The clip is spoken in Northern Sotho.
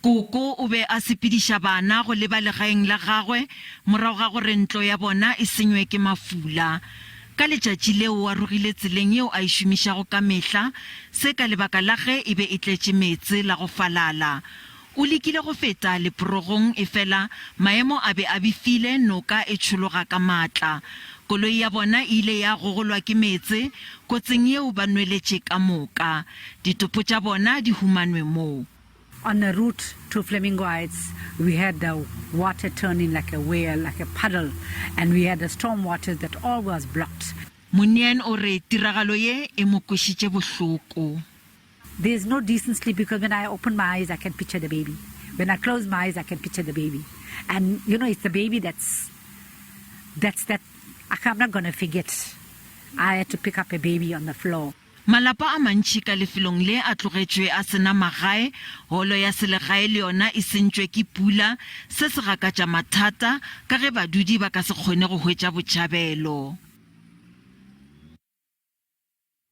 Koko o be a sepediša bana go leba legaeng la gagwe morago ga gore ntlo ya bona e senywe ke mafula. Ka letšatši leo o arogile tseleng yeo a e šomišago ka mehla, se ka lebaka la ge e be e tletše meetse la go falala. O lekile go feta leporogong efela maemo a be a befile, noka e tšhologa ka maatla. Koloi ya bona e ile ya gogolwa ke meetse, kotsing yeo ba nweletše ka moka. Ditopo tša bona di humanwe moo. On the route to Flamingo Heights, we had the water turning like a whale, like a puddle, and we had the storm waters that all was blocked. Munien o re tiragalo ye e mo kwešitše bohloko. There's no decent sleep because when I open my eyes I can picture the baby. When I close my eyes I can picture the baby. And you know it's the baby that's that's that I'm not gonna forget. I had to pick up a baby on the floor. Malapa a mantši ka lefelong le a tlogetšwe a se na magae, holo ya selegae le yona e sentšwe ke pula, se se gakatša mathata ka ge badudi ba ka se kgone go hwetša botšhabelo.